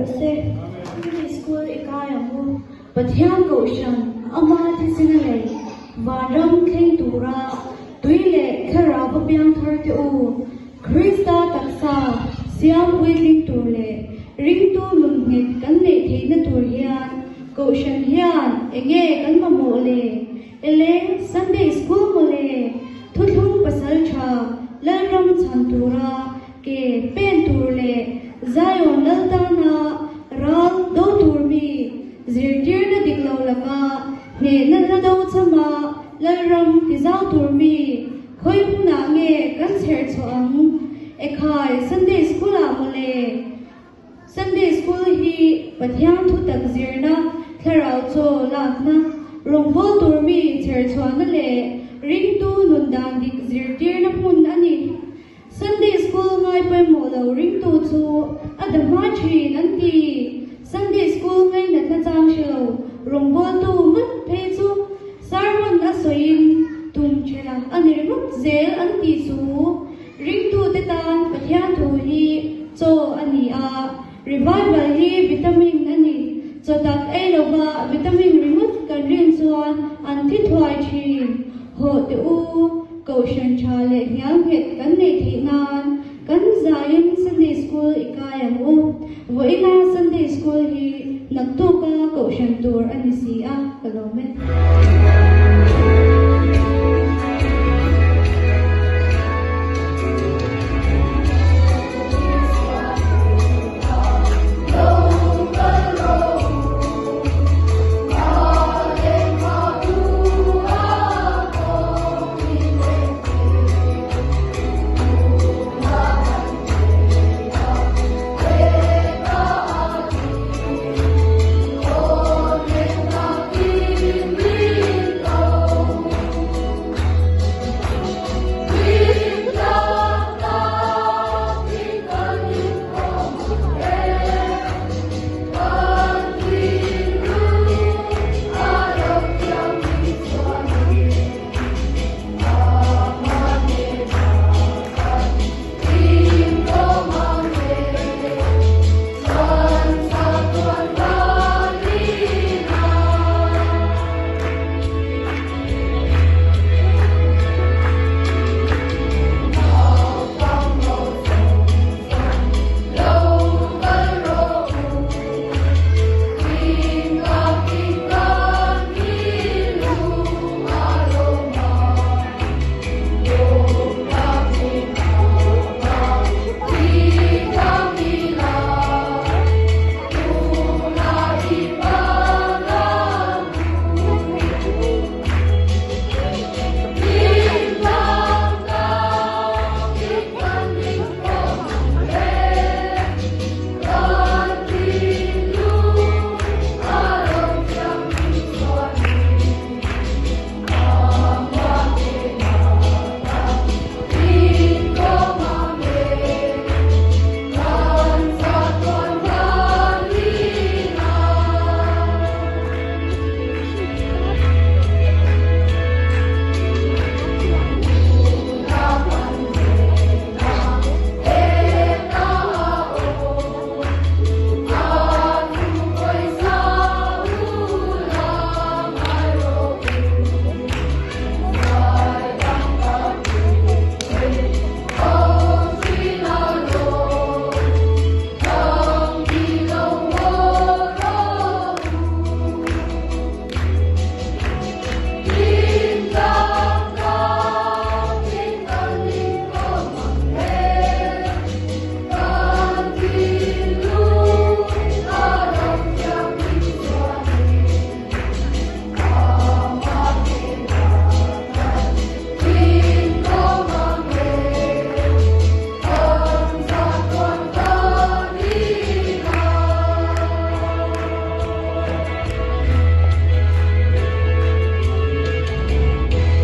rawh se. Sunday School i kai ang u. Pathian Kohhran ama thisena lei vanram thleng tura tui leh thlarau va piang thar te u, Krista taksa siam puitling tur leh ringtu nun nghet kan neih theihna tur hian Kohhran hian enge kan mamawh le? Ele, Sunday School mawle, thuthlung pasal tha Lalram chhan tura Ke pen tur leh Zion lal tana ral do tur mi zirtirna dik lo laka hnehna hla do chama Lalram ti zau tur mi khawi hunah nge kan chherh chhuah ang? Ekhai Sunday School ah mawle. Sunday School hi Pathian thu tak zirna, thlarau chaw lakna, rawngbâwl tur mi chherchhuahna leh ringtu nun dan dik zirtirna hmun a ni. Sunday School ngai pawimawh lo ringtu chu a da hma thin an ti. Sunday School ngainatna chang hre lo rawngbawltu ngat phei chu sermon a sawiin tum thela a ni ringawt zel an tih chu ringtute tan Pathian thu hi chaw a ni a, revival hi vitamin a ni. Chaw tak ei lova vitamin ringawt kan rin chuan an thi thuai thin. Hawh teh u! Kohhran tha leh hnial nghet kan neih theih nan kan zaiin Sunday School i kai ang u. Vawiina Sunday School hi naktuka kohhran tur a ni si a, ka lawm e.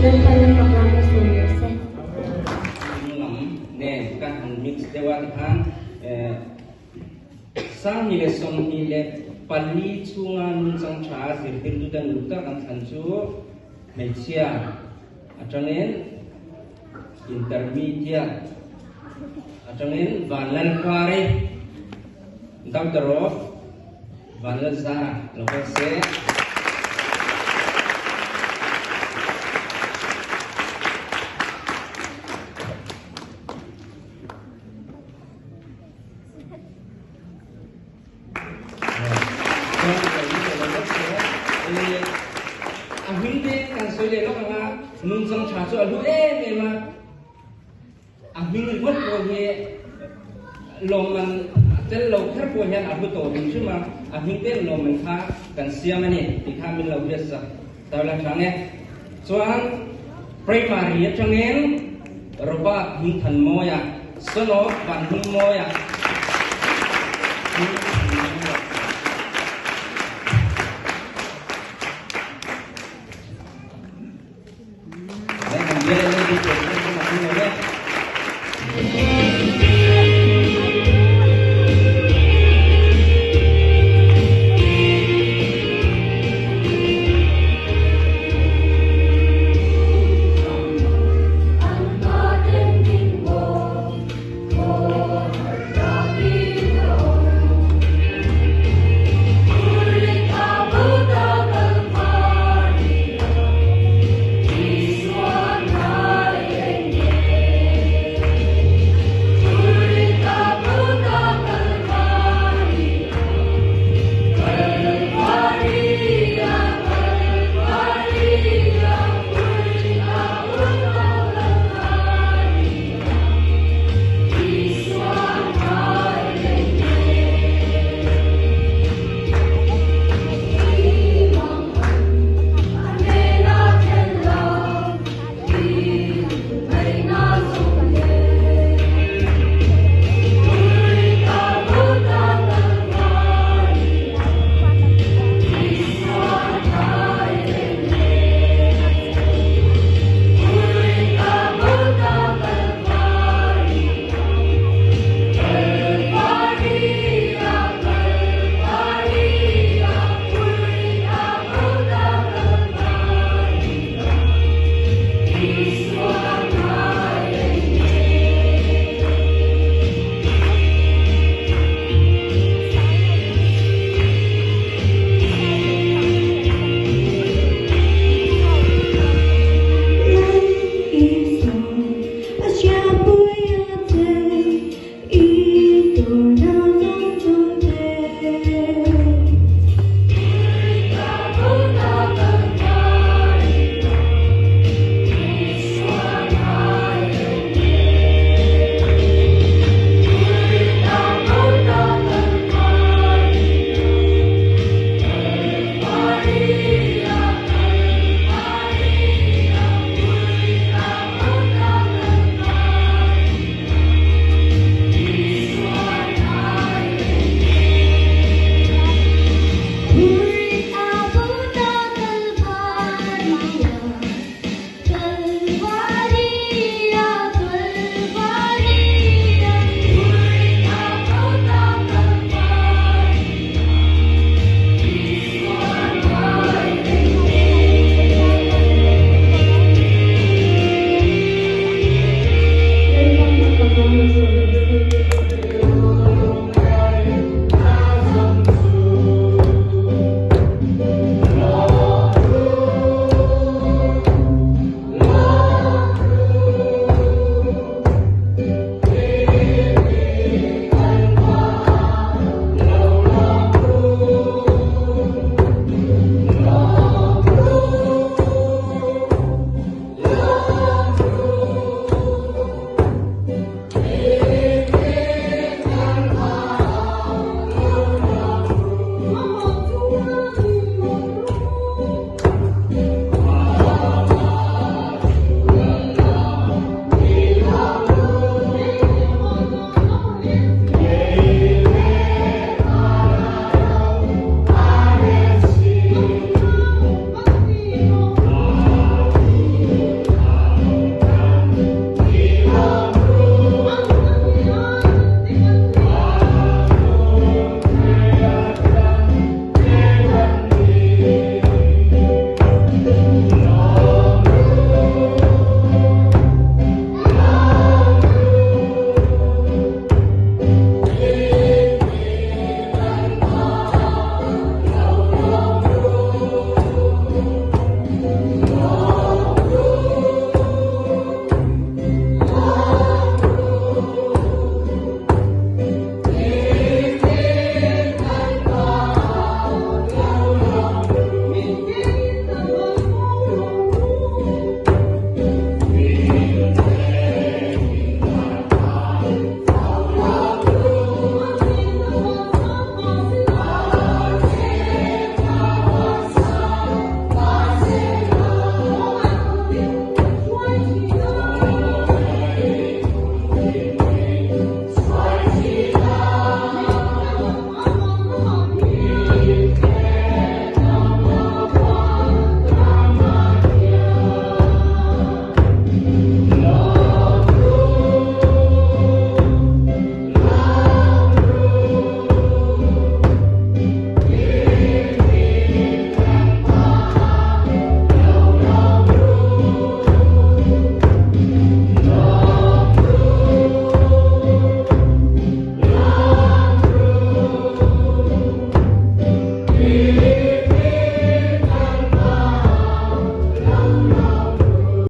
Lalpan a fak lam a sawm rawh se. Lam nen ka han mix deuh a tikhan 2024 chhunga nunchang tha zirtirtuten uluk tak an thlan chu hmeichhia atangin intermediate atangin Vanlalpari, Doctor of. Vanlalzara lo kal se. A hming te kan sawi leh lawk anga nungchang tha chu a hlu em em a, a hming ringawt pawh hi lawmman tel lo kher pawh hian a hlu tawh hrim hrim a, a hming te lawmman kha kan siam a ni tih kha min lo hriat sak tarlan tha ang e. Chuan Primary atangin Robert Hmingthanmawia, son of Vanhungmawia.